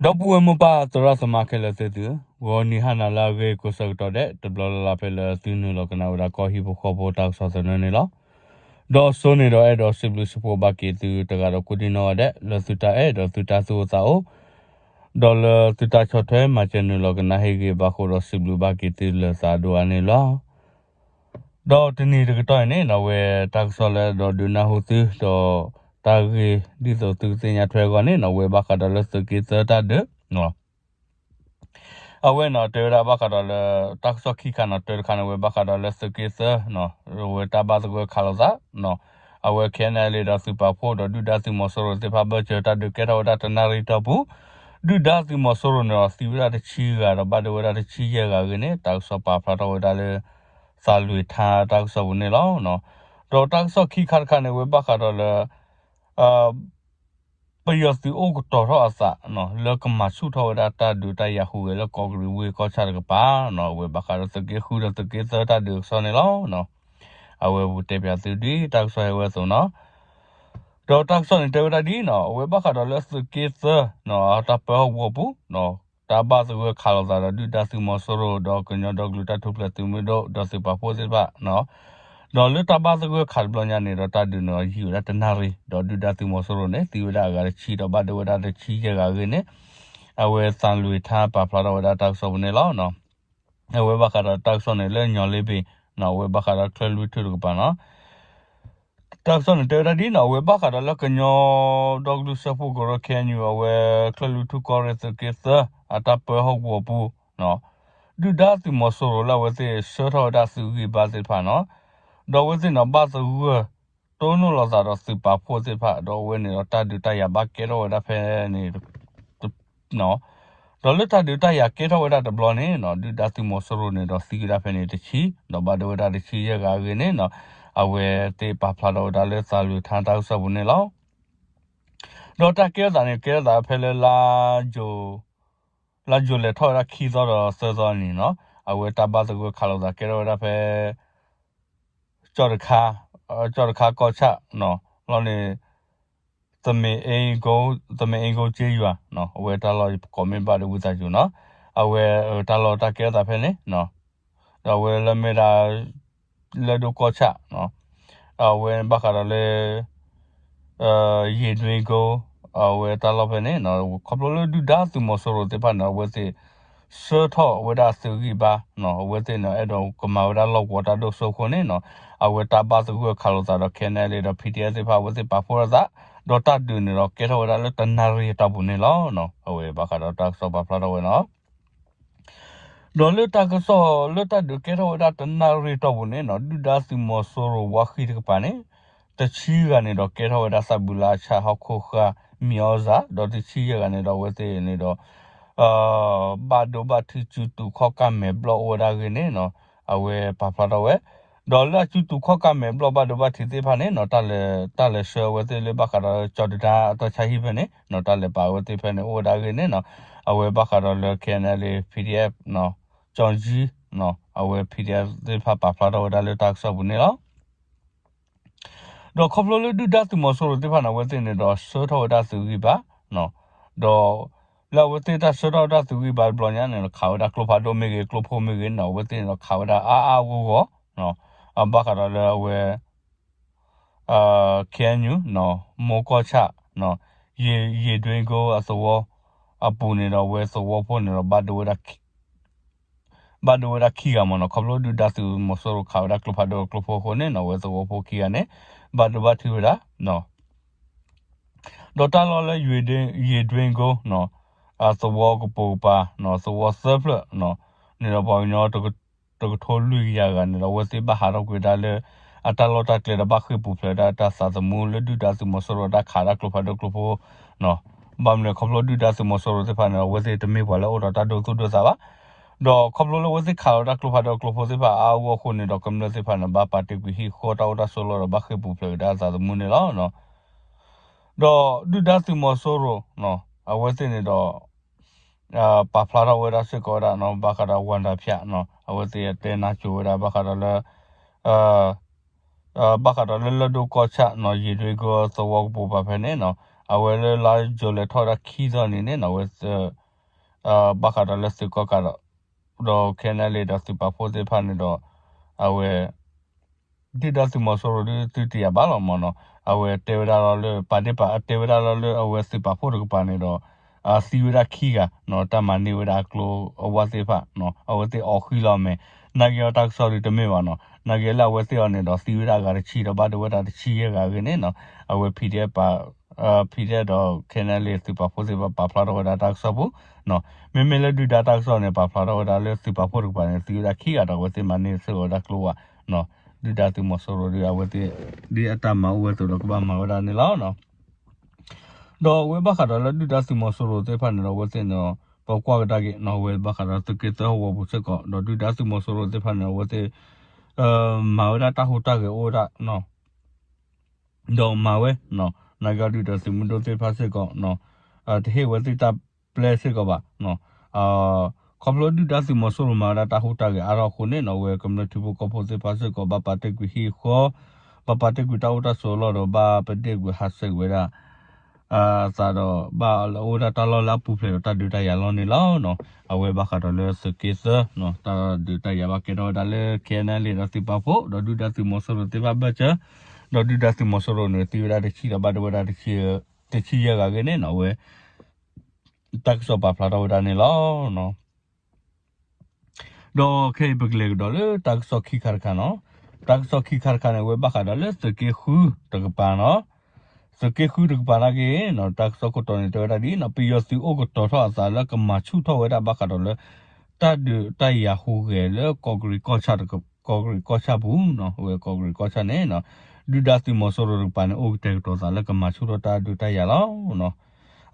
ဒီပုၢ်ဝဲၢ်မိၢ်ပၢ်သရၣ်သမါခဲလၢာ်သ့ၣ်သုဧၢ, ဂီၤနံၤဟါနၤလၢအဂ့ၤကိးဆၢကတီၢ်ဒဲး တဘျီလၢ်လၢ်ဖဲလၢသုနုာ်လီၤကနၣ်ဝဲဒၣ်ကီၢ်ဟံၣ်ဖိဃီဖိတၢ်ကစီၣ်သနၢၣ်န့ၣ်လီၤ. ဒီးစိန့ၣ်ဒီးအဲၣ်ဒိးစံးဘျုးစံးဖှိၣ်ဘၣ်က့ၤသုတဂၤဒီးကိးဒံနီၢ်ဂၤဒဲး လၢသုတၢ်အဲၣ်ဒီးသုတၢ်သူၣ်အိၣ်သးအိၣ် ဒီးလၢသုတၢ်ဆီၣ်ထွဲမၤစၢၤနုာ်လီၤကနၣ်ဟ့ၣ်ဂ့ၤဘၣ်ဃိဒီး စံးဘျုးဘၣ်က့ၤသုလၢသးဒိၣ်အါန့ၣ်လီၤ. ဒီးတနံၤတကတီၢ်အံၤန့ၣ်နီၣ် ဝဲတၢ်ကစီၣ်လၢအဲၣ်ဒိးဒုးနၢ်ဟူသု ဒီးတၢ်ဂ့ၢ်ဒ်သိးသုကသ့ၣ်ညါထွဲအဂီၢ်န့ၣ်နီၣ် ဝဲဘၣ်ဃးဒီးလၢသုးက့သၢတၢ်ဒုး အဝဲန့ၣ်တဲဝဲဒၣ်ဘၣ်ဃးဒီးလၢ တၢ်ကစီၣ်ခံခါန့ၣ် တၢတခါန့ၣ် ဝဲဘၣ်ဃးဒီးလၢသုးက့သၢ အဝဲတၢ်ဘၣ်သဂၢၢ်ခးလိာ်သး အဝဲ ခဲနလံ ဒီးသုးပာ်ဖှိၣ်ဒီးဒုၣ်ဒါသုးမီၤစိရိၤသ့ၣ်တဖၣ် ဘၢၣ်စၢၤတၢ်ဒုးကဲထီၣ်ဝဲဒၣ်တနၣ်ရံၣ်တီၢ်ပူၤ ဒုၣ်ဒါသုးမီၤစိရိၤန့ၣ်ဒီးသံဝဲဒၣ်တဆံဂၤဒီးဘၣ်ဒိဝဲဒၣ်တဆံယဲၢ်ဂၤအဂ့ၢ်န့ၣ် တၢ်ကစီၣ်ပာ်ဖျါထီၣ်ဝဲဒၣ်လၢ သးလွံၢ်ထါတၢ်ကစီၣ်ပူၤန့ၣ်လီၤ. ဒီးတၢ်ကစီၣ်ခံခါတခါန့ၣ် ဝဲဘၣ်ဃးဒီးလၢ ပယီၤသုးအိၣ်ကတီၤထီၣ်အသး လၢကမၤဆူၣ်ထီၣ်ဝဲဒၣ်တၢ်ဒုးတၢ်ယၤဟူးဂဲၤလၢကီးကရံးဝ့ၢ်ကီၢ်ဆၣ်တကပၤ အဝဲဘၣ်ဃးဒီးသုးက့ဃုဒီးသုးက့သၢတၢ်ဒုးအကစီၣ်န့ၣ်လီၤ. အဝဲပူၤတဲပၠးသုဒ်တၢ်ကစီၣ်ဟဲဝဲအသိးနီၣ် ဒီးတၢ်ကစီၣ်န့ၣ်တဲဝဲဒၣ်ဒ်နီၣ် အဝဲဘၣ်ဃးဒီးလၢသုးက့သၢ တၢ်ပၢဟီၣ်ကဝီၤပူၤ တၢ်ဘၣ်သဂၢၢ်ခးလိာ်သးဒီးဒုၣ်ဒါသုးမီၤစိရိၤ ဒီးကညီဒီကလုာ်တၢ်ထူၣ်ဖျဲးသုးမုၢ်ဒိၣ် ဒီးသုးပာ်ဖှိၣ်သ့ၣ်တဖၣ် ဒီးလၢတၢ်ဘၣ်သဂၢၢ်ခးတဘျီညါန့ၣ်ဒီးတၢ်ဒုးန့ၣ်ယံာ်ဝဲဒၣ်တနၣ်ရံၣ် ဒီးဒုၣ်ဒါသုးမီၤစိရိၤန့ၣ် သံဝဲဒၣ်အဂၤတဆံဒီးဘၣ်ဒိဝဲဒၣ်တဆံယဲၢ်ဂၤအဂ့ၢ်န့ၣ် အဝဲသးလွံၢ်ထါပာ်ဖျါထီၣ်ဝဲဒၣ်တၢ်ကစီၣ်ပူၤန့ၣ်လီၤ. အဝဲဘၣ်ဃးဒီးတၢ်ကစီၣ်န့ၣ်လၢညီလ့ဘ့ၣ် အဝဲဘၣ်ဃးဒီးချၢၣ်လွံၢ်ထူၣ်တကပၤနီၣ် တၢ်ကစီၣ်န့ၣ်တဲဝဲဒၣ်ဒ်နီၣ် အဝဲဘၣ်ဃးဒီးလၢကညီဒီကလုာ်စၢဖှိၣ်ကရၢ ခဲအံၤ အဝဲချၢၣ်လွံၢ်ထူၣ်ကီၢ်ရ့ၣ်သုးက့သၢ အတၢ်ပၢဟီၣ်ကဝီၤပူၤ ဒုၣ်ဒါသုးမီၤစိရိၤလၢအဝဲသ့ၣ်ဆှၢထီၣ်ဝဲဒၣ်သုးဂံၢ်ဘါသ့ၣ်တဖၣ်နီၣ် ဒီးအဝဲသ့ၣ်န့ၣ်ဘၣ်သဂၢၢ်တိၢ်နီၣ်လိာ်သးဒီးသုးပာ်ဖှိၣ်သ့ၣ်တဖၣ် ဒီးအဝဲန့ၣ်ဒီးတၢ်ဒုးတၢ်ယၤဘၣ်ကဲထီၣ်ဝဲဒၣ်ဖဲန့ၣ် ဒီးလၢတၢ်ဒုးတၢ်ယၤကဲထီၣ်ဝဲဒၣ်တဘျီန့ၣ်နီၣ် ဒုၣ်ဒါသုးမီၤစိရိၤန့ၣ်ဒီးသံဝဲဒၣ်ဖဲန့ၣ်တဆံ ဒီးဘၣ်ဒိဝဲဒၣ်တဆံယဲၢ်ဂၤအဂ့ၢ်န့ၣ်နီၣ် အဝဲသ့ၣ်ပာ်ဖျါထီၣ်ဝဲဒၣ်လၢသးလွံၢ်ထါတၢ်ကစီၣ်ပူၤန့ၣ်လီၤ. ဒီးတၢ်ကဲထီၣ်သးန့ၣ် ကဲထီၣ်သးဖဲလၢ လါယူၤလဲၤထီၣ်ဝဲဒၣ်ခံသီဒီးသၢသီအနံၤနီၣ် အဝဲတၢ်ဘၣ်သဂၢၢ်ခးလိာ်သးကဲထီၣ်ဝဲဒၣ်ဖဲ ကၠီၣ်တခါ ကၠီၣ်တခါကီၢ်ဆၣ် လီၤန့ၣ် သမဲအ့ကိ သမဲအ့ကိကၠ့ယွၤ အဝဲတၢ်လီၢ်ကိးမ့ၢ်ဘၣ်ဒီးဝံသးစူၤနီၣ် အဝဲတၢ်လီၢ်တၢ်ကဲထီၣ်သးဖဲန့ၣ် ဒီးအဝဲလၢမ့ၢ်ဒၣ် လၢၢ်ဒိၣ်ကီၢ်ဆၣ် အဝဲဘၣ်ဃးဒီးလၢ ယ့ၣ်ဒွ့ကိ အဝဲတၢ်လီၢ်ဖဲန့ၣ် ခီဖျိလၢဒုၣ်ဒါသုးမီၤစိရိၤသ့ၣ်တဖၣ်န့ၣ် အဝဲသ့ၣ် ဆှၢထီၣ်ဝဲဒၣ်သုးဂံၢ်ဘါ အဝဲသ့ၣ်န့ၣ် အဲၣ်ဒိးကမၤဝဲဒၣ်လီၢ်ကဝီၤတၢ်ဒိၣ်စိအဃိန့ၣ် အဝဲတၢ်ဘၣ်သဂၢၢ်ခးလိာ်သးဒီး ခဲနလံ ဒီး ပီၣ်ထံအ့ၣ် သ့ၣ်တဖၣ် အဝဲသ့ၣ်ပာ်ဖှိၣ်ထီၣ်သး ဒီးတၢ်ဒုးန့ၣ်ဒီးကဲထီၣ်ဝဲဒၣ်လၢတနၣ်ရံၣ်အတီၢ်ပူၤန့ၣ်လီၤ. အဝဲဘၣ်ဃးဒီးတၢ်ကစီၣ်ပာ်ဖျါထီၣ်ဝဲနီၣ် ဒီးလၢတၢ်ကစီၣ်လၢတၢ်ဒုးကဲထီၣ်ဝဲဒၣ်တနၣ်ရံၣ်တီၢ်ပူၤန့ၣ်နီၣ် ဒုၣ်ဒါသုးမီၤစိရိၤဝါဃံတကပၤန့ၣ် တဆံဂၤန့ၣ်ဒီးကဲထီၣ်ဝဲဒၣ်သးဘုလါအဆၣ်ဟီၣ်ခိၣ်ဃၢ်မံၤအီၣ်စၢ် ဒီးတဆံယဲၢ်ဂၤန့ၣ်ဒီးအဝဲသ့ၣ်န့ၣ်ဒီး ဘၣ်ဒိဘၣ်ထံးစုတူာ်ခီၣ်ကၢ်မဲာ်ဘျီၣ်အိၣ်ဝဲဒၣ်အဂ့ၢ်န့ၣ် အဝဲပာ်ဖျါထီၣ်ဝဲ ဒီးလၢအစုတူာ်ခီၣ်ကၢ်မဲာ်ဘျီၣ်ဘၣ်ဒိဘၣ်ထံးသ့ၣ်တဖၣ်န့ၣ် တၢ်လဲၤဆှၢအဝဲသ့ၣ်လၢဘၣ်ဃးဒီးကၠီၣ်တဒါအတၢ်ဆါဟံၣ်ဖဲန့ၣ် တၢ်လဲၤပာ်အဝဲသ့ၣ်ဖဲန့ၣ်အိၣ်ဝဲဒၣ်အဂ့ၢ်န့ၣ် အဝဲဘၣ်ဃးဒီးလၢ ခဲနလံ ပီၣ်ထံအ့ၣ် ကၠီၣ်ကၠံ အဝဲ ပီၣ်ထံအ့ၣ် သ့ၣ်တဖၣ်ပာ်ဖျါထီၣ်ဝဲဒၣ်လၢတၢ်ကစီၣ်ပူၤန့ၣ်လီၤ. ဒီးခီဖျိလၢဒုၣ်ဒါသုးမီၤစိရိၤသ့ၣ်တဖၣ်န့ၣ် အဝဲသ့ၣ်န့ၣ်ဒီးဆှၢထီၣ်ဝဲဒၣ်သုးဂံၢ်ဘါ ဒီး လၢအဝဲသ့ၣ်တၢ်ဆှၢထီၣ်ဝဲဒၣ်သုးဂံၢ်ဘါတဘျီညါန့ၣ် ခးဝဲဒၣ်ကျိဖးဒိၣ်မ့ၢ်ဂ့ၤ ကျိဖိမ့ၢ်ဂ့ၤန့ၣ် အဝဲသ့ၣ်န့ၣ်ဒီးခးဝဲဒၣ်အါအါဂီၢ်ဂီၢ် ဘၣ်ဃးဒီးလၢအဝဲ KNU မိၢ်ကီၢ်ဆၣ် ယ့ၣ်ဒွ့ကိအသဝီ အပူၤန့ၣ်ဒီးအဝဲသဝီဖိန့ၣ်ဒီး ဘၣ်ဒိဝဲဒၣ်ခံဂၤမ့ၢ်နီၤ ခီဖျိဒုၣ်ဒါသုးမီၤစိရိၤခးဝဲဒၣ်ကျိဖးဒိၣ်ကျိဖိအဃိန့ၣ်နီၤ အဝဲသဝီဖိခံဂၤန့ၣ် ဘၣ်ဒိဘၣ်ထံးဝဲဒၣ် ဒီးတၢ်လီၢ်လၢ ယ့ၣ်ဒွ့ကိ အသဝီကပိာ်ကပၤ သဝီသၢဖျၢၣ်န့ၣ်ဒီးပှၤကညီ တကထိလွံၢ်ကယၤဂၤန့ၣ်ဒီး အဝဲသ့ၣ်ဘၣ်ဟးထီၣ်ကွံာ်ဝဲဒၣ်လၢ အတၢ်လီၢ်တၢ်ကျဲဒီးဘၣ်ဃ့ၢ်ပူၤဖျဲးဝဲဒၣ်တၢ်သးသမူလၢဒုၣ်ဒါသုးမီၤစိရိၤတၢ်ခးဝဲဒၣ်ကျိဖးဒိၣ်ကျိဖိ ဘၣ်မနုၤလဲၣ်ခီဖျိဒုၣ်ဒါသုးမီၤစိရိၤသ့ၣ်တဖၣ်န့ၣ် အဝဲသ့ၣ်တမ့ၢ်ပှၤလၢအိၣ်ဒီးတၢ်ဒိသူၣ်ဒိသးဘၣ် ဒီးခီဖျိလၢအဝဲသ့ၣ်ခးဝဲဒၣ်ကျိဖးဒိၣ်ကျိဖိသ့ၣ်တဖၣ်အါအါဂီၢ်ဂီၢ်အဃိန့ၣ်ဒီး ကမျၢၢ်သ့ၣ်တဖၣ်န့ၣ် ဘၣ်ပာ်တ့ၢ်ကွံာ်ဟံၣ်ဃီတၢ်အိၣ်တၢ်ဆိးလီၢ်ဒီးဘၣ်ဃ့ၢ်ပူၤဖျဲးဝဲဒၣ်သးသမူန့ၣ်လီၤ. ဒီးဒုၣ်ဒါသုးမီၤစိရိၤ အဝဲသ့ၣ်န့ၣ်ဒီး ပာ်ဖျါထီၣ်ဝဲဒၣ်စ့ၢ်ကီးဝဲဒၣ် ဘၣ်ဃးဒီးဝၤဒၤဖၠး အဝဲသ့ၣ်တဲနါစိၤဝဲဒၣ် ဘၣ်ဃးဒီးလၢ ဘၣ်ဃးဒီးလၢလၢၢ်ဒိၣ်ကီၢ်ဆၣ် ယ့ၣ်ဒွ့ကိသဝီကပိာ်ကပၤဖဲန့ၣ် အဝဲလၢလါယူၤလံထီၣ်ဝဲဒၣ်ခံသီန့ၣ်န့ၣ်နီၤ အဝဲ ဘၣ်ဃးဒီးလၢသုးကီၢ်ကးဒီး ဒီး ခဲနလံ ဒီးသုးပာ်ဖှိၣ်သ့ၣ်တဖၣ်န့ၣ်ဒီး အဝဲ ဒုၣ်ဒါသုးမီၤစိရိၤဒုးသုတယၤဘၣ်လီၤမၢ်နီၤ, အဝဲတဲဝဲဒၣ်လီၤလၢ ပာ်ဒ့ၣ်ပာ် တဲဝဲဒၣ်လီၤလၢအဝဲသုးပာ်ဖှိၣ်တကပၤန့ၣ်ဒီး သံဝဲဒၣ်ခံဂၤနီၤ, တၢ်မၤန့ၢ်ဝဲဒၣ်အကျိအဝဲသ့ၣ်တဖၣ် အဝဲသ့ၣ်အီၣ်ဃံလီၤအမဲာ်, နာ်က့အီၤတၢ်ကစီၣ်ဒုးတမ့ၢ်ဘၣ်နီၤ, နာ်က့လၢအဝဲသ့ၣ်အီၤန့ၣ်ဒီးသံဝဲဒၣ်အဂၤတဆံဒီးဘၣ်ဒိဝဲဒၣ်တဆံယဲၢ်ဂၤအဂ့ၢ်န့ၣ်နီၤ, အဝဲ PDF ပာ် PDF ဒီး ခဲနလံ သုးပာ်ဖှိၣ်သ့ၣ်တဖၣ်ပာ်ဖျါထီၣ်ဝဲဒၣ်တၢ်ကစီၣ်ပူၤ, မ့မ့ၢ်လၢဒုၣ်ဒါတၢ်ကစီၣ်န့ၣ် ပာ်ဖျါထီၣ်ဝဲဒၣ်လၢသုးပာ်ဖှိၣ်တကပၤန့ၣ် သံဝဲဒၣ်ခံဂၤဒီးအဝဲသ့ၣ်မၤန့ၢ်စ့ၢ်ကီးဝဲဒၣ်ကျိဝဲ, ဒုၣ်ဒါသုးမီၤစိရိၤဒုးအဝဲသ့ၣ် ဒ်အတၢ်မၤအိၣ်ဝဲအသိးဒီးကဘၣ်မၤဝဲဒၣ်န့ၣ်လီၤ. ဒီးအဝဲဘၣ်ဃးဒီးလၢဒုၣ်ဒါသုးမီၤစိရိၤသ့ၣ်တဖၣ်န့ၣ်ဒီးအဝဲသ့ၣ်န့ၣ် ပကွၢ်ကဒါက့ၤနီၤ, အဝဲဘၣ်ဃးဒီးသုးက့သၢဟီၣ်ကဝီၤပူၤစ့ၢ်ကီး ဒီးဒုၣ်ဒါသုးမီၤစိရိၤသ့ၣ်တဖၣ်န့ၣ် အဝဲသ့ၣ် မၤဝဲဒၣ်တၢ်ဟူးတၢ်ဂဲၤအိၣ်ဝဲဒၣ် ဒီးမၤဝဲ နာ်က့အီၤဒုၣ်ဒါသုးမုၢ်ဒိၣ်သ့ၣ်တဖၣ်စ့ၢ်ကီး တဟ့ၣ်ဝဲသ့ၣ်တၢ်ပျဲစ့ၢ်ကီးဘၣ်. ခီဖျိဒုၣ်ဒါသုးမီၤစိရိၤမၤဝဲဒၣ်တၢ်ဟူးတၢ်ဂဲၤအါထီၣ်အဃိန့ၣ်နီၤ, အဝဲကမျၢၢ်ထံဖိကီၢ်ဖိသ့ၣ်တဖၣ်စ့ၢ်ကီး ဘၣ်ပာ်တ့ၢ်ကွံာ်ဟံၣ်ဃီ, ဘၣ်ပာ်တ့ၢ်ကွံာ်တၢ်အိၣ်တၢ်ဆိးအလီၢ်ဒီး ဘၣ်ပဒ့ၣ်ကွံာ်ဟးဆှဲးဝဲဒၣ် အသးဒီးဘၣ်လၢအိၣ်ဝဲဒၣ်တၢ်လီၢ်လၢအပူၤဖျဲးဒီးတၢ်ဒုးတၢ်ယၤလီၤန့ၣ်လီၤ. အဝဲဘၣ်ဃးဒီးလၢသုးက့သၢ တၢ်ဒုးတၢ်ယၤဘၣ်ကဲထီၣ်ဝဲဒၣ်လၢ ခဲနလံ ဒီးသုးပာ်ဖှိၣ် ဒီးဒုၣ်ဒါသုးမီၤစိရိၤသ့ၣ်တဖၣ်ဘၢၣ်စၢၤ, ဒီးဒုၣ်ဒါသုးမီၤစိရိၤန့ၣ် သံဝဲဒၣ်တဆံဒီးဘၣ်ဒိဝဲဒၣ် တဆံယဲၢ်ဂၤအဂ့ၢ်န့ၣ်နီၤ အဝဲ တၢ်ကစီၣ်ပာ်ဖျါထီၣ်ဝဲဒၣ်န့ၣ်လီၤ. ဒီးခဲအံၤပကလဲၤကဒီးလၢတၢ်ကစီၣ်ခံခါတခါနီၤ, တၢ်ကစီၣ်ခံခါတခါန့ၣ် အဝဲဘၣ်ဃးဒီးလၢသုးက့ဃုတကပၤနီၤ, သုးက့ဃုတကပၤနာ်က့နီၤ တၢ်ကစီၣ်ခိၣ်တီန့ၣ် တဲဝဲဒၣ်ဒ်နီၤ ပယီၤသုးအိၣ်ကတီၤထီၣ်အသးလၢကမၤဆူၣ်ထီၣ်ဝဲဒၣ်ဘၣ်ဃးဒီးလၢ တၢ်ဒုးတၢ်ယၤဟူးဂဲၤလၢကီးကရံးကီၢ်ဆၣ်တက ကီးကရံးကီၢ်ဆၣ်ပူၤနီၤ, အဝဲကီးကရံးကီၢ်ဆၣ်န့ၣ်နီၤ ဒုၣ်ဒါသုးမီၤစိရိၤတကပၤန့ၣ် အိၣ်ကတဲာ်ကတီၤသးလၢကမၤဆူၣ်ထီၣ်တၢ်ဒုးတၢ်ယၤလီၤ.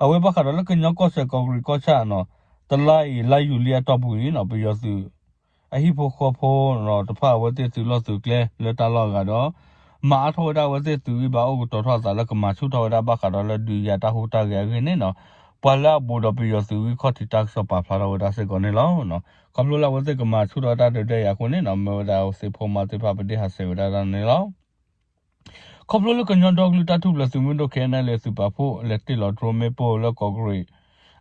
အဝဲဘၣ်ဃးဒီးလၢကညီကီၢ်စဲၣ်ကီးကရံးကီၢ်ဆၣ်နီၤ, တလါအံၤ လါယူၤလံအတီၢ်ပူၤအံၤနီၤ ပယီၤသုး အဟံၣ်ဖိဃီဖိနီၤ တဖၣ်အဝဲသ့ၣ်သုးလီၢ်သုးကျဲလၢတၢ်လီၢ်အဂၤဒီး မၤအါထီၣ်ဝဲဒၣ်အဝဲသ့ၣ်သုးဂံၢ်ဘါအိၣ်ကတီၤထီၣ်အသးလၢကမၤဆူၣ်ထီၣ်ဝဲဒၣ်ဘၣ်ဃးဒီးလၢဒုးယၤတၢ်ဟူးတၢ်ဂဲၤအဂ့ၢ်န့ၣ်နီၤ, ပှၤလၢအဘူးဒီးပယီၤသုးဂံၢ်ခီၣ်ထံးတၢ်ကစီၣ်ပာ်ဖျါထီၣ်ဝဲဒၣ်စ့ၢ်ကီးန့ၣ်လီၤ. ခီဖျိလၢအဝဲသ့ၣ်ကမၤဆူၣ်ထီၣ်တၢ်ဒုးတၢ်ယၤအဃိန့ၣ်နီၤ မၢဝဲဒၣ်အဝဲသ့ၣ်ဖိမါသ့ၣ်တဖၣ်ပဒ့ၣ်ဟးဆှဲးဝဲဒၣ်န့ၣ်လီၤ. ခီဖျိလၢကညီဒီကလုာ်တၢ်ထူၣ်ဖျဲးသုးမုၢ်ဒိၣ် ခဲနလံ သုးပာ်ဖှိၣ် လဲၤတ့ၢ်လီၤ drone မ့ၣ်ပိၢ်လၢကီးကရံး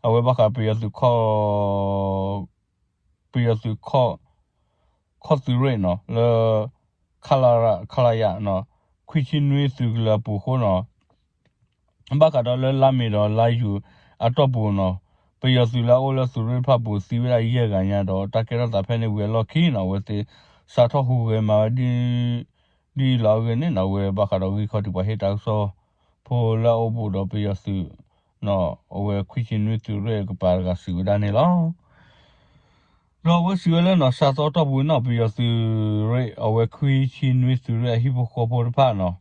အဝဲဘၣ်ဃးပယီၤသုးခီၣ် ပယီၤသုးခီၣ် ခီၣ်သုးရ့ၣ်နီၤ လၢ ခလရ ခလရ နီၤ ခွံဆံနွံသုးကလၢၤအပူၤအဃိနီၤ ဘၣ်ဃးဒီးလၢလါမ့ၤဒီးလါယူၤအတီၢ်ပူၤနီၤ ပယီၤသုးလၢအအိၣ်လၢသုးရ့ၣ်တဖၣ်ပူၤ သံဝဲဒၣ်ယဲၢ်ဂၤညါဒီး တၢ်ကဲထီၣ်သးဖဲန့ၣ်ဝံၤအလီၢ်ခံနီၤ အဝဲသ့ၣ် စးထီၣ်ဟူးဂဲၤမၤဝဲဒ် ဒ်အံၤလီၤအဂ့ၢ်န့ၣ်နီၤ အဝဲဘၣ်ဃးဒီးဂံၢ်ခီၣ်ထံးပှၤဟ့ၣ်တၢ်ကစီၣ်ဖိလၢအအိၣ်ဘူးဒီးပယီၤသုး အဝဲခွံဆံနွံသုးရ့ၣ်အကပၤတဂၤစံးဝဲဒၣ်န့ၣ်လီၤ. ဒီးအဝဲစံးဝဲလၢနီၤ စးထီၣ်အတီၢ်ပူၤနီၤ ပယီၤသုးရ့ၣ် အဝဲခွံဆံနွံသုးရ့ၣ်အဟံၣ်ဖိဃီဖိတဖၣ်နီၤ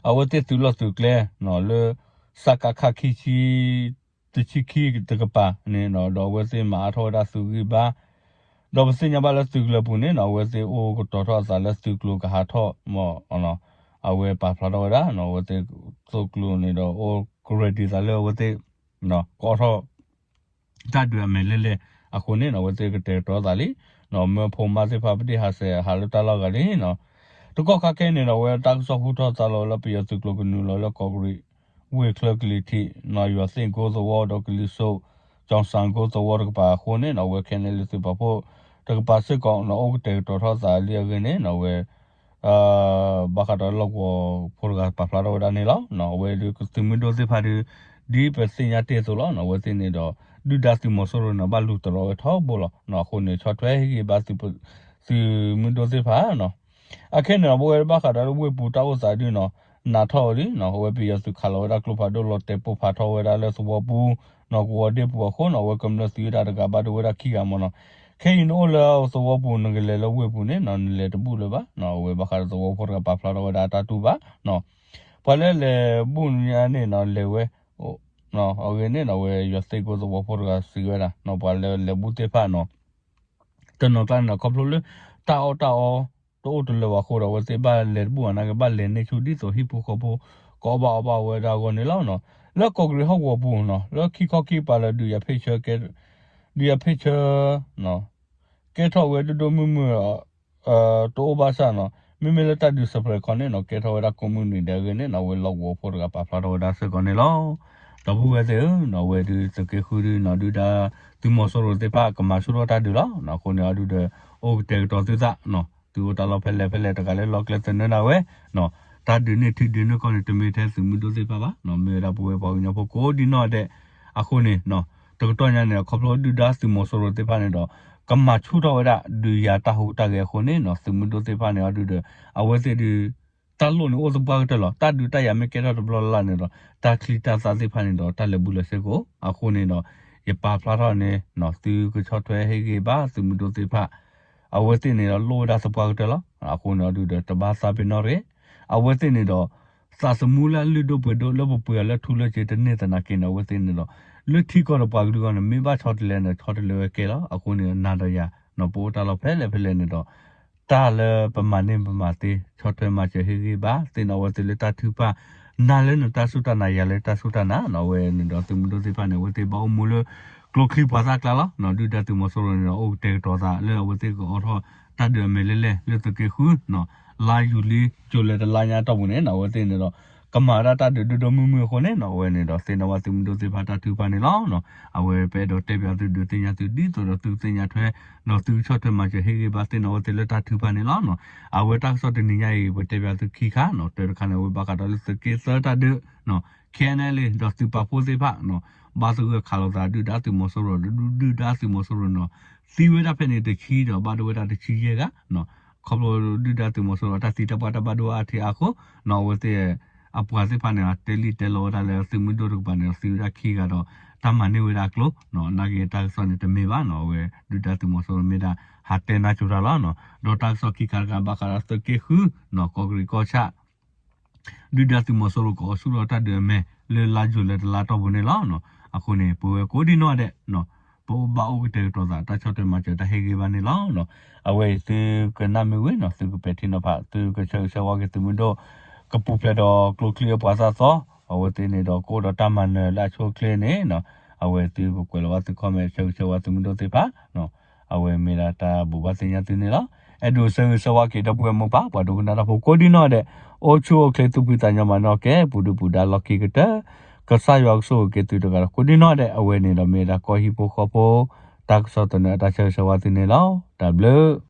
အဝဲသ့ၣ်သုးလီၢ်သုးကျဲနီၤ လၢ စကခ ခံဆံ တဆံခံတကပၤန့ၣ်နီၤ ဒီးအဝဲသ့ၣ်မၤအါထီၣ်ဝဲဒၣ်သုးဂံၢ်ဘါ ဒီးပသ့ၣ်ညါဘၣ်လၢသုးကလၢၤပူၤန့ၣ်နီၤ အဝဲသ့ၣ်အိၣ်ကတီၤထီၣ်အသးလၢသုးကျိၤကဟးထီၣ်မး အဝဲပာ်ဖျါထီၣ်ဝဲဒၣ်နီၤ အဝဲသ့ၣ်သုးကျိၤန့ၣ်ဒီးအိၣ်ကရၢၢ်ဒံးသးလၢအဝဲသ့ၣ် ကအီၣ်ထီၣ် တၢ်ဒုးအမဲာ်လဲၢ်လဲၢ်အဃိန့ၣ်နီၤ အဝဲသ့ၣ်ကတဲာ်ကတီၤသးလံ မၢဖိမါသ့ၣ်တဖၣ်ပဒ့ၣ်ဟးဆှဲးဟးလၢတၢ်လီၢ်ဂၤလံနီၤ တကီၢ်ခါခဲအံၤန့ၣ်ဒီး အဝဲတၢ်ကစီၣ်ဟူထီၣ်သါလီၤလၢပယီၤသုးကျိၤကနုာ်လီၤလၢကီးကရံး ဝ့ၢ်ချၢကလံၤထံးနီၤ ယွၤသ့ၣ်ကိသဝီဒီးကလံၤစိး ကၠီၣ်စၣ်ကိသဝီတကပၤအဃိန့ၣ်နီၤ အဝဲခဲနလံသုးပာ်ဖှိၣ်တကပၤစ့ၢ်ကီးနီၤ အိၣ်ကတဲာ်ကတီၤထီၣ်သးလံအဂ့ၢ်န့ၣ်နီၤ အဝဲ ဘၣ်ဃးဒီးလီၢ်ကဝီၤဖိတဂၤပာ်ဖျါထီၣ်ဝဲဒၣ်န့ၣ်လီၤ. အဝဲဒုးသုးမုၢ်ဒိၣ်သ့ၣ်တဖၣ်ဒုး ဒ်ပသ့ၣ်ညါတ့ၢ်အသိးလီၤ. အဝဲသ့ၣ်န့ၣ်ဒီး ဒုၣ်ဒါသုးမီၤစိရိၤန့ၣ် ဘၣ်လူၤတရီၤဝဲထီဘိလီၤ. အဃိန့ၣ် ဆီၣ်ထွဲဟ့ၣ်ဂံၢ်ဘါ သုးမုၢ်ဒိၣ်သ့ၣ်တဖၣ်နီၤ အခဲန့ၣ်ဒီး ပဝဲဘၣ်ဃးဒီးလၢဝ့ၢ်ပူၤတၢ်အိၣ်သးဒုးနီၤ နးထီၣ်လံနီၤ အဝဲပယီၤသုးခးလီၤဝဲဒၣ်ကျိဖးဒိၣ်လီၤတဲာ်ပိၢ်ဖးထီၣ်ဝဲဒၣ်လၢသဝီပူၤနီၤ ကဝီၤဒ့ပူၤအဃိနီၤ အဝဲကမျၢၢ်သံဝဲဒၣ်တဂၤဘၣ်ဒိဝဲဒၣ်ခံဂၤမးနီၤ ခဲအံၤနအိၣ်လၢသဝီပူၤ နကလဲၤလၢဝ့ၢ်ပူၤန့ၣ်နီၤ နလဲၤတဘူၣ်လၢၤဘၣ်နီၤ အဝဲဘၣ်ဃးဒီးသဝီဖိတဂၤပာ်ဖျါထီၣ်ဝဲဒၣ်အတၢ်တူၢ်ဘၣ်နီၤ ပှၤလၢလဲၤဘူၣ်ညါန့ၣ်နီၤ လဲၤဝဲ အဂ့ၢ်န့ၣ်နီၤ အဝဲယွၤသ့ၣ်ကိသဝီဖိတဂၤစံးဝဲဒၣ်နီၤ ပှၤလၢလဲၤဘူၣ်သ့ၣ်တဖၣ်နီၤ တနီၤကျါန့ၣ်နီၤ ခီဖျိလၢ တၢ်အီၣ်တၢ်အီ တအိၣ်တလၢာ်ဘၣ်အဃိဒီး အဝဲသ့ၣ်ဘၣ်လဲၤတဘူၣ်ဘၣ်နာ်က့ ဘၣ်လဲၤန့ၢ်ဆူၣ်ဒ်သိးဟံၣ်ဖိဃီဖိ ကအီၣ်ဘၣ်အီဘၣ်ဝဲဒၣ်အဂီၢ်န့ၣ်လီၤ. လၢကီးကရံးဟီၣ်ကဝီၤပူၤနီၤ လၢခံခီခံကပၤလၢ ဒုးယၤဖ့ၣ်ဆၢ ဒုးယၤဖ့ၣ်ဆၢ ကဲထီၣ်ဝဲဒိၣ်ဒိၣ်မုၢ်မုၢ် တအိၣ်ဘၣ်ဆၣ်နီၤ မ့မ့ၢ်လၢတၢ်ဒုးစဲးဖဲးခီန့ၣ်နီၤ ကဲထီၣ်ဝဲဒၣ်ကိးမုၢ်နံၤဒဲးအဂ့ၢ်န့ၣ်နီၤ အဝဲလီၢ်ကဝီၤဖိတဂၤပာ်ဖျါထီၣ်ဝဲဒၣ်စ့ၢ်ကီးန့ၣ်လီၤ. ဒီပုၢ်ဝဲၢ်သ့ၣ်ဧၢ, အဝဲဒုးသုးက့ဃုဒုးနီၤ ဒုၣ်ဒါသုးမီၤစိရိၤသ့ၣ်တဖၣ် ကမၤဆူၣ်ထီၣ်တၢ်ဒုးလီၤ. အဃိန့ၣ်အဒုးဒီး အိၣ်ကတဲာ်ကတီၤသုသးနီၤ, သုအိၣ်တၢ်လီၢ်ဖဲလဲၣ်ဖဲလဲၣ်တဂၤလၢလီၢ်ကျဲသနၢၣ်ဒၣ်ဝဲ တၢ်ဒုးန့ၢ်ထံဒုးန့ၢ်ကီၢ်န့ၣ် တမ့ၢ်ထဲသုးမုၢ်ဒိၣ်သ့ၣ်တဖၣ်ဘၣ်, မ့ၢ်ဝဲဒၣ်ပဝဲပှၤကညီဖိကိးဒံနီၢ်ဒဲး. အဃိန့ၣ် တကတီၢ်ညါန့ၣ် ခီဖျိဒုၣ်ဒါသုးမီၤစိရိၤသ့ၣ်တဖၣ်န့ၣ်ဒီး ကမၤဆူၣ်ထီၣ်ဝဲဒၣ် ဒုးယၤတၢ်ဟူးတၢ်ဂဲၤအဃိန့ၣ်နီၤ သုးမုၢ်ဒိၣ်သ့ၣ်တဖၣ်န့ၣ် အဒုးဒီး အဝဲသ့ၣ်ဒုး တၢ်လိၣ်န့ၣ်အိၣ်သပှၢ်ကတၢၢ်လီၤ. တၢ်ဒုးတၢ်ယၤမ့ၢ်ကဲထီၣ်တဘျီလၢ်လၢ်န့ၣ်ဒီး တၢ်ချံတၢ်သၣ်သ့ၣ်တဖၣ်န့ၣ်ဒီး တၢ်လဲၤဘူးလဲၤဆှၢကအိၣ်. အဃိန့ၣ်ဒီး ယပာ်ဖျါထီၣ်န့ၣ်နီၤ သုကဆီၣ်ထွဲဟ့ၣ်ဂံၢ်ဘါသုးမုၢ်ဒိၣ်သ့ၣ်တဖၣ် အဝဲသ့ၣ်န့ၣ်ဒီးလိၣ်ဝဲဒၣ်သပှၢ်ကတၢၢ်လီၤ. အဃိန့ၣ်အဒုးဒီး တဘၣ်သးပ့ၤနီၣ်ရ့ၣ်, အဝဲသ့ၣ်န့ၣ်ဒီး သးသမူလၢအလုၢ်ဒိၣ်ပှ့ၤဒိၣ်လၢပပှ့ၤအီၤလၢထူလၢစ့တန့ၢ်သနာ်က့န့ၣ် အဝဲသ့ၣ်န့ၣ်ဒီး လၢထံကီၢ်ဒီးပှၤကလုာ်အဂီၢ်န့ၣ် မ့ၢ်ဘၣ်ဆီတလဲန့ၣ် ဆီတလဲဝဲကဲလီၤ. အဃိန့ၣ် နၤဒီးယၤနီၤ ပအိၣ်တၢ်လီၢ်ဖဲလဲၣ်ဖဲလဲၣ်န့ၣ်ဒီး တၢ်လၢပမၤန့ၢ်ပမၤသ့ ဆီၣ်ထွဲမၤစၢၤဟ့ၣ်ဂံၢ်ဘါသ့ၣ်န့ၣ် အဝဲသ့ၣ်လၢတၢ်ထုကဖၣ်, နၤလၢနတၢ်စူၢ်တၢ်နာ် ယၤလၢတၢ်စူၢ်တၢ်နာ်နီၤ. အဝဲန့ၣ်ဒီးသုးမုၢ်ဒိၣ်သ့ၣ်တဖၣ်န့ၣ် အဝဲသ့ၣ်ဘၣ်အိၣ်မူလၢ ကျိချံပှၤသၣ်ကျါလီၤ. ဒုၣ်ဒါသုးမီၤစိရိၤန့ၣ်ဒီး အိၣ်ကတဲာ်ကတီၤသးလၢအဝဲသ့ၣ်ကအိးထီၣ်တၢ်ဒုးအမဲာ်လဲၢ်လဲၢ်လၢသုးက့ဃုနီၤ လါယူၤလံ ကၠိၤလဲၤတလါညါတီၢ်ပူၤန့ၣ်နီၤ အဝဲသ့ၣ်န့ၣ်ဒီး ကမၤဝဲဒၣ်တၢ်ဒုးဒိၣ်ဒိၣ်မုၢ်မုၢ်အဃိန့ၣ်နီၤ အဝဲန့ၣ်ဒီးသ့ၣ်နီၣ်ဝဲသုးမုၢ်ဒိၣ်သ့ၣ်တဖၣ်တၢ်ထုကဖၣ်န့ၣ်လီၤ. အဝဲပအဲၣ်ဒိးတဲပၠးသုဒုးသ့ၣ်ညါသုဒ်သိးဒီးသုကသ့ၣ်ညါထွဲ ဒီးသုကဆီၣ်ထွဲမၤစၢၤဟ့ၣ်ဂံၢ်ဘါသ့ၣ်နီၣ်ဝဲသ့ၣ်လၢတၢ်ထုကဖၣ်န့ၣ်လီၤ. အဝဲတၢ်ကစီၣ်တနံၤညါအံၤ ပတဲပၠးသုခံခါနီၤ တၢတခါန့ၣ် အဝဲဘၣ်ဃးဒီးလၢသုးက့သၢတၢ်ဒုး KNLA ဒီးသုးပာ်ဖှိၣ်သ့ၣ်တဖၣ် ဘၣ်သဂၢၢ်ခးလိာ်သးဒုၣ်ဒါသုးမီၤစိရိၤ ဒုၣ်ဒါသုးမီၤစိရိၤနီၤ သံဝဲဒၣ်ဖဲန့ၣ်တဆံဒီးဘၣ်ဒိဝဲဒၣ်တဆံယဲၢ်ဂၤ ခီဖျိဒုၣ်ဒါသုးမီၤစိရိၤအတၢ်သံတၢ်ပှၢ်တၢ်ဘၣ်ဒိအါထံအါဃိနီၤ အဝဲသ့ၣ် အပှၤသ့ၣ်တဖၣ်န့ၣ် တဲလံာ်တဲလီၤဝဲဒၣ်လၢသုးမုၢ်ဒိၣ်တကပၤန့ၣ် သံဝဲဒၣ်ခံဂၤဒီး တၢ်မၤန့ၢ်ဝဲဒၣ်အကျိၤ နာ်က့တၢ်ကစီၣ်န့ၣ်တမ့ၢ်ဘၣ်နီၤ အဝဲဒုၣ်ဒါသုးမီၤစိရိၤမ့ၢ်ဒၣ် ဟးတဲနါစိၤတၢ်လီၤ. ဒီးတၢ်ကစီၣ်ခံခါတခါဘၣ်ဃးဒီးသုးက့ဃုနီၤ ကီၢ်ကရံၣ်ကီၢ်ဆၣ် ဒုၣ်ဒါသုးမီၤစိရိၤကအိးဆူၣ်ထီၣ်တၢ်ဒုးအမဲာ်လၢလါယူၤလံတလါတီၢ်ပူၤန့ၣ်လီၤ. အဃိန့ၣ် ပဝဲကိးဒံနီၢ်ဒဲး ပဘၣ်အိၣ်ကတဲာ်ကတီၤသးတၢ်ဆီၣ်ထွဲမၤစၢၤတၢ်ဟ့ၣ်ဂံၢ်ဘါန့ၣ်လီၤ. အဝဲအံၤသုကနၣ်မ့ၢ်ဝံၤနီၤ သုကပဲာ်ထံနီၤဖး သုကဆၢဂ့ၤဆၢဝါက့ၤသုးမုၢ်ဒိၣ် ကပူၤဖျဲးဒီးကျိချံအပှၤသၣ်သီ အဝဲသ့ၣ်န့ၣ်ဒီးကအိၣ်ဒီးတၢ်မၤနၢၤလၢအဆိအချ့န့ၣ်နီၤ အဝဲသုကကွဲးလီၤဘၣ်သု comment ဆၢဂ့ၤဆၢဝါသုးမုၢ်ဒိၣ်သ့ၣ်တဖၣ် အဝဲမ့ၢ်ဒၣ်တၢ်ဘိးဘၣ်သ့ၣ်ညါသုန့ၣ်လီၤ. အဲၣ်ဒိးဆၢဂ့ၤဆၢဝါက့ၤဒီပုၢ်ဝဲၢ်မိၢ်ပၢ် ပှၤဒိကနၣ်တၢ်ဖိကိးဒံနီၢ်ဒဲး အိၣ်ဆူၣ်အိၣ်ချ့သူၣ်ဖှံသးညီမၤနီၢ်ကဲ ပူၤဒုၣ်ပူၤဒါလီၢ်ခံကတၢၢ် ကစၢ်ယွၤကဆိၣ်ဂ့ၤက့ၤသုတဂၤဒီးကိးဒံနီၢ်ဒဲး အဝဲန့ၣ်ဒီးမ့ၢ်ဒၣ်ကီၢ်ဟံၣ်ဖိဃီဖိ တၢ်ကစီၣ်သန့အတၢ်ဆၢဂ့ၤဆၢဝါသုန့ၣ်လီၤ. တၢ်ဘျုး